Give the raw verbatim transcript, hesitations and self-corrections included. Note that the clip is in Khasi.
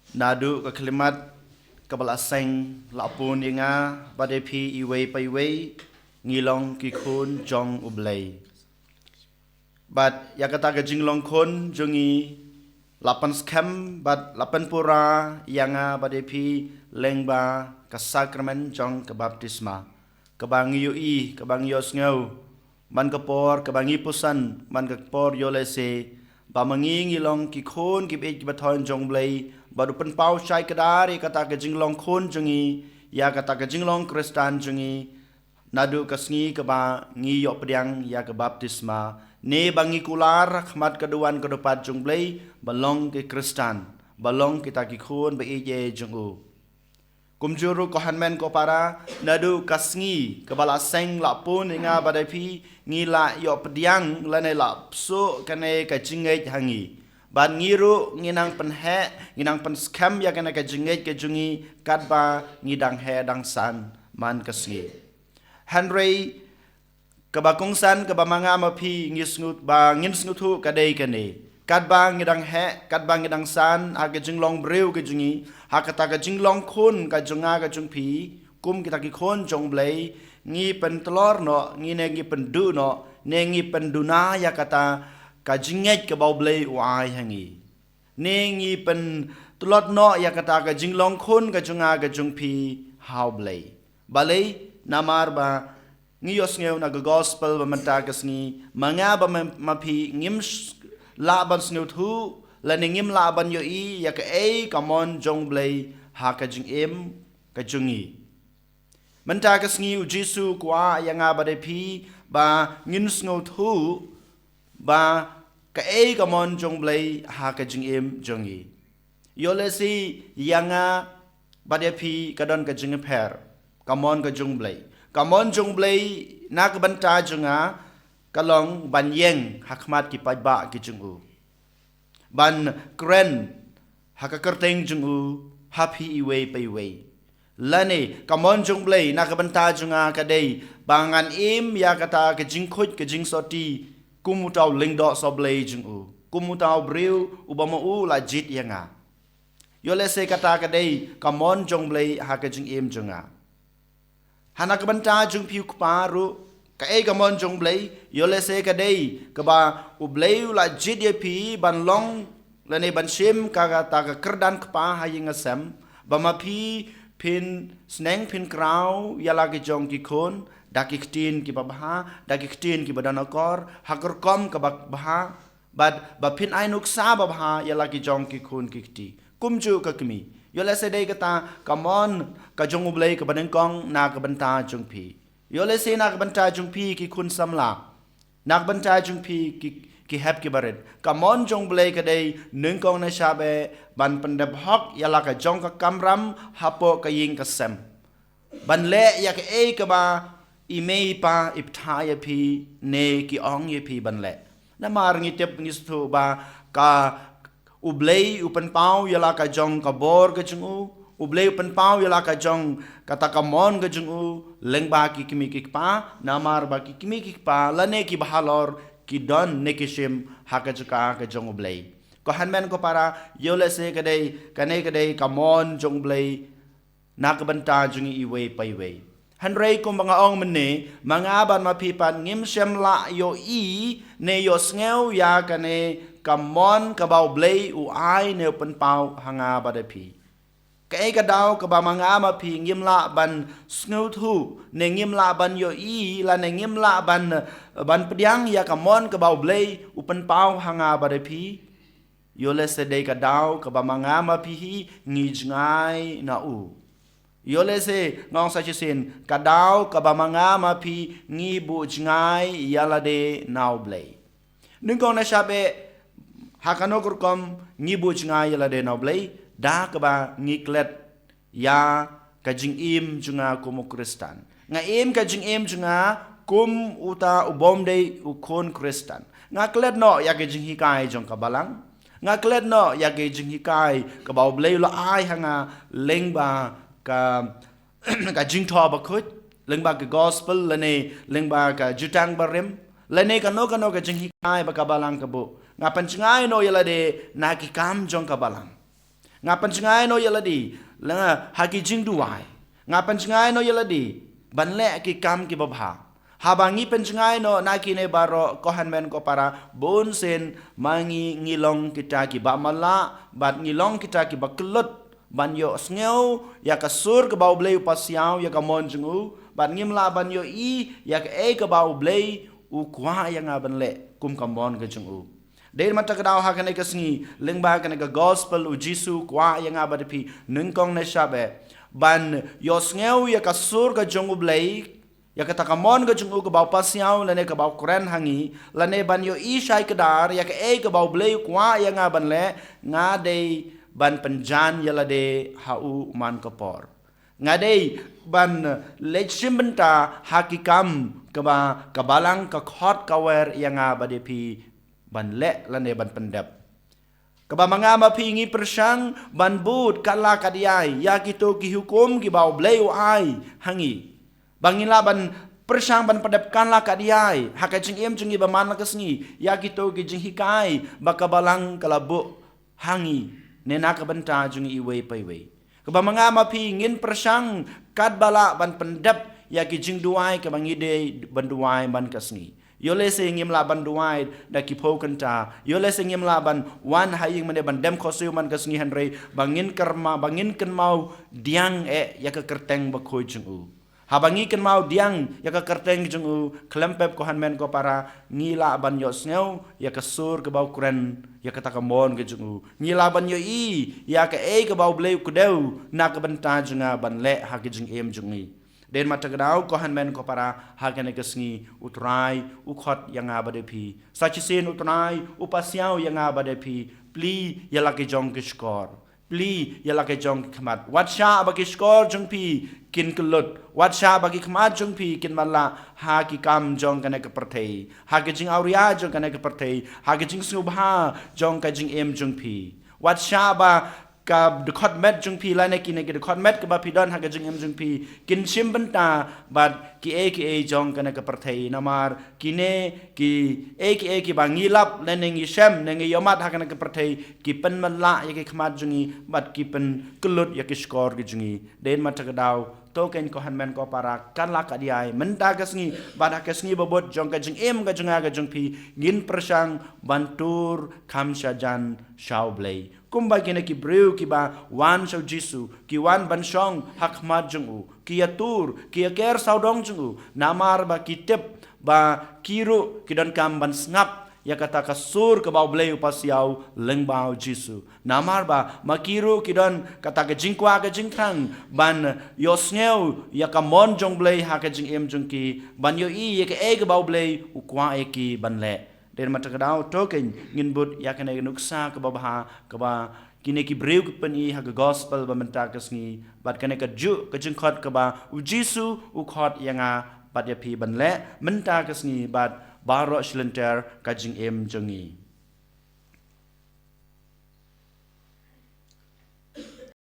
Naduh ka khyllipmat kaba la seng la pun ïa nga bad ïa phi iwei pa iwei, ngi long ki khun jong U Blei. Bad ïa kata ka jinglong khun jong ngi la pynskhem bad la pynpura ïa nga bad ïa phi lyngba ka sakramen jong ka baptisma, kaba ngi ïohi, kaba ngi ïohsngew man ka por kaba ngi puson, man ka por ïoh lehse ba ma ngi ngi long ki khun kiba ïeit kiba thoh jong U Blei, bad u pynpaw shai kdar ïa kata ka jinglong khun jong ngi, ïa kata ka jinglong Khristan jong ngi, naduh ka sngi kaba ngi ïoh pdiang ïa ka baptisma, ne ba ngi kular ha khmat ka duwan ka dupat jong U Blei ba long ki Khristan, ba long kita ki khun ba ïeit jong u. Kumjuh ruh ko hynmen ko para, naduh ka sngi kaba la seng la pun ïa nga bad ïa phi, ngi la ïoh pdiang lane la psuh kane ka jingngeit ha ngi. Bad ngi ruh ngi nang pynheh, ngi nang pynskhem ïa kane ka jingngeit ka jong ngi katba ngi dang heh dang san man ka sngi. Hynrei kaba kongsan kaba ma nga ma phi ngi sngewthuh, ba ngin sngewthuh ka dei kane. Katba ngi dang heh, katba ngi dang san ha ka jinglong briew ka jong ngi, ha kata ka jinglong khun ka jong nga ka jong phi, kum kita ki khun jong U Blei, ngi pyntlor noh, ngi ne ngi pynduh noh, ne ngi pynduna ïa kata ka jingngeit kaba U Blei u ai ha ngi. Ne ngi pyntlot noh ïa kata ka jinglong khun ka jong nga ka jong phi ha U Blei. Balei? Namar ba ngi ïohsngew na ka gospel ba mynta ka sngi, ma nga bad ma, ma phi ngim s-, lah ban sngewthuh, lane ngim lah ban ïohi ïa kaei ka mon jong U Blei ha ka jingim ka jong ngi. Mynta ka sngi U Jisu u kwah ïa nga bad ïa phi ba ngin sngewthuh ba kaei ka mon jong U Blei ha ka jingim jong ngi. Ïoh lehse ïa nga bad ïa phi ka don ka jingpher ka mon ka jong U Blei. Ka mon jong U Blei na ka bynta jong nga ka long ban ïeng ha khmat ki paidbah ki jong u, ban kren ha ka kyrteng jong u ha phi iwei pa iwei. Lane ka mon jong U Blei na ka bynta jong nga ka dei ba ngan im ïa kata ka jingkhuid ka jingsoti kum uta u lyngdoh sohblei jong u, kum uta u briew uba ma u la jied ïa nga. Ïoh lehse kata ka dei ka mon jong U Blei ha ka jingim jong nga. Ha na ka bynta jong phi u kpa ruh, kaei ka mon jong U Blei? Ïoh lehse ka dei kaba U Blei u la jied ïa phi ban long lane ban shim ka, kata ka kyrdan kpa ha ïing ha sem, ba ma phi phin sneng phin kraw ïa la ki jong ki khun da ki ktien kiba bha, da ki ktien kiba don akor, ha ka rukom kaba bha, bad ba phin ai nuksa ba bha ïa la ki jong ki khun ki kti. Kumjuh ka kmie. Ïoh lehse dei kata ka mon ka jong U Blei kaba nyngkong na ka bynta jong phi. Ïoh lehse na ka bynta jong phi ki khun samla, na ka bynta jong phi ki, ki hep ki barit, ka mon jong U Blei ka dei nyngkong na shaba ban pyndep hok ïa la ka jong ka kamram hapoh ka ïing ka sem, ban leh ïa kaei kaba i mei i pa i bthah ïa phi ne ki ong ïa phi ban leh. Namar ngi tip ngi sngewthuh ba ka U Blei u pynpaw ïa la ka jong ka bor ka jong u, U Blei u pynpaw ïa la ka jong kata ka mon ka jong u lyngba ki kmie ki kpa, namar ba ki kmie ki kpa lane kiba halor ki don ne ki shim ha ka jaka ka jong U Blei. Ko hynmen ko para, ïoh lehse ka dei, kane ka dei ka mon jong U Blei na ka bynta jong ngi iwei pa iwei. Hynrei kumba nga ong mynne, ma nga bad ma phi pat ngim shym lah ïohi ne ïohsngew ïa kane ka mon kaba U Blei u ai ne u pynpaw ha nga bad ïa phi. Kaei ka daw kaba ma nga ma phi ngim lah ban sngewthuh ne ngim lah ban ïohi lane ngim lah ban, ban pdiang ïa ka mon kaba U Blei u pynpaw ha nga bad ïa phi? Ïoh lehse dei ka daw kaba ma nga ma phi hi ngi jngai na u. Ïoh lehse nga ong sa shisien, ka daw kaba ma nga ma phi ngi buh jngai ïa lade na U Blei. Nyngkong na shaba, ha kano ka rukom ngi buh jngai ïa lade na U Blei? Da kaba ngi klet ïa ka jingim jong nga kum u Khristan. Nga im ka jingim jong nga kum uta u bym dei u khun Khristan. Nga klet noh ïa ka jinghikai jong ka Balang. Nga klet noh ïa ka jinghikai kaba U Blei u la ai ha nga lyngba ka, ka jingthoh bakhuid, lyngba ka gospel lane lyngba ka jutang barim, lane kano kano ka jinghikai ba ka Balang ka buh. Nga pynjngai noh ïa lade na ki kam jong ka Balang. Nga pynjngai noh ïa lade, la nga ha ki jingduwai. Nga pynjngai noh ïa lade, ban leh ki kam ki babha. Haba ngi pynjngai noh na kine baroh ko hynmen ko para, bun sien ma ngi ngi long kita ki ba matlah, bad ngi long kita ki ba kyllut, ban ïohsngew ïa ka sur kaba U Blei u pasiaw ïa ka mon jong u, bad ngim lah ban ïohi ïa kaei kaba U Blei u kwah ïa nga ban leh kum ka mon ka jong u. Dei mynta ka daw ha kane ka sngi, lyngba kane ka gospel u Jisu u kwah ïa nga bad ïa phi, nyngkong ne shaba, ban ïohsngew ïa ka sur ka jong U Blei, ïa kata ka mon ka jong u kaba u pasiaw lane kaba u kren ha ngi, lane ban ïohi shai kdar ïa kaei kaba U Blei u kwah ïa nga ban leh, nga dei ban pynjan ïa lade ha u man ka por. Nga dei ban leit shim bynta ha ki kam kaba ka balang ka khot ka wer ïa nga bad ïa phi ban leh lane ban pyndep. Kaba ma nga ma phi ngi pyrshang ban bud katba lah katba ïai ïa kito ki hukum kiba U Blei u ai ha ngi. Ba ngin lah ban pyrshang ban pyndep katba lah katba ïai ha ka jingim jong ngi ba man la ka sngi ïa kito ki jinghikai ba ka balang ka la buh ha ngi ne na ka bynta jong ngi iwei pa iwei. Kaba ma nga ma phi ngin pyrshang katba lah ban pyndep ïa ki jingduwai kaba ngi dei ban duwai man ka sngi. Ïoh lehse ngim lah ban duwai da ki phew kynta. Ïoh lehse ngim lah ban wan ha ïing mane ban dem khohsiew man ka sngi, hynrei ba ngin kyrma, ba ngin kynmaw pdiang eh ïa ka kyrteng bakhuid jong u. Haba ngi kynmaw pdiang ïa ka kyrteng jong u, khlem pep ko hynmen ko para, ngi lah ban ïohsngew ïa ka sur kaba u kren ïa kata ka mon ka jong u. Ngi lah ban ïohi ïa kaei kaba U Blei u kdew na ka bynta jong nga ban leh ha ka jingim jong ngi. Dei mynta ka daw ko hynmen ko para, ha kane ka sngi U Trai u khot ïa nga bad ïa phi. Sa shisien U Trai u pasiaw ïa nga bad ïa phi, plie ïa la ki jong ki shkor. Plie ïa la ki jong ki khmat. Wat shah ba ki shkor jong phi kin kyllut. Wat shah ba ki khmat jong phi kin matlah ha ki kam jong kane ka pyrthei, ha ki jingawria jong kane ka pyrthei, ha ki jingsngewbha jong ka jingim jong phi. Wat shah ba ka dkhot met jong phi lane kine ki dkhot met kaba phi don ha ka jingim jong phi kin shim bynta bad kiei kiei jong kane ka pyrthei, namar kine kiei kiei kiba ngi lap lane ngi shem ne ngi ïohmat ha kane ka pyrthei ki pynmatlah ïa ki khmat jong ngi bad ki pynkyllut ïa ki shkor ki jong ngi. Dei mynta ka daw, to keiñ ko hynmen ko para, katba lah katba ïai mynta ka sngi bad ha ka sngi ba bud jong ka jingim ka jong nga ka jong phi, ngin pyrshang ban tur kham shajan sha U Blei. Kumba kine ki briew kiba wan sha U Jisu, ki wan ban shong ha khmat jong u, ki ïatur, ki ïaker sawdong jong u, namar ba ki tip ba ki ruh ki donkam ban sngap ïa kata ka sur kaba U Blei u pasiaw lyngba U Jisu. Namar ba ma ki ruh ki don kata ka jingkwah ka jingthrang ban ïohsngew ïa ka mon jong U Blei ha ka jingim jong ki, ban ïohi ïa kaei kaba U Blei u kwah ïa ki ban leh. Dei mynta ka daw, to keiñ ngin bud ïa kane ka nuksa kaba bha kaba kine ki briew ki pyni ha ka gospel ba mynta ka sngi, bad kane ka juh ka jingkhot kaba U Jisu u khot ïa nga bad ïa phi ban leh mynta ka sngi bad baroh shi lynter ka jingim jong ngi.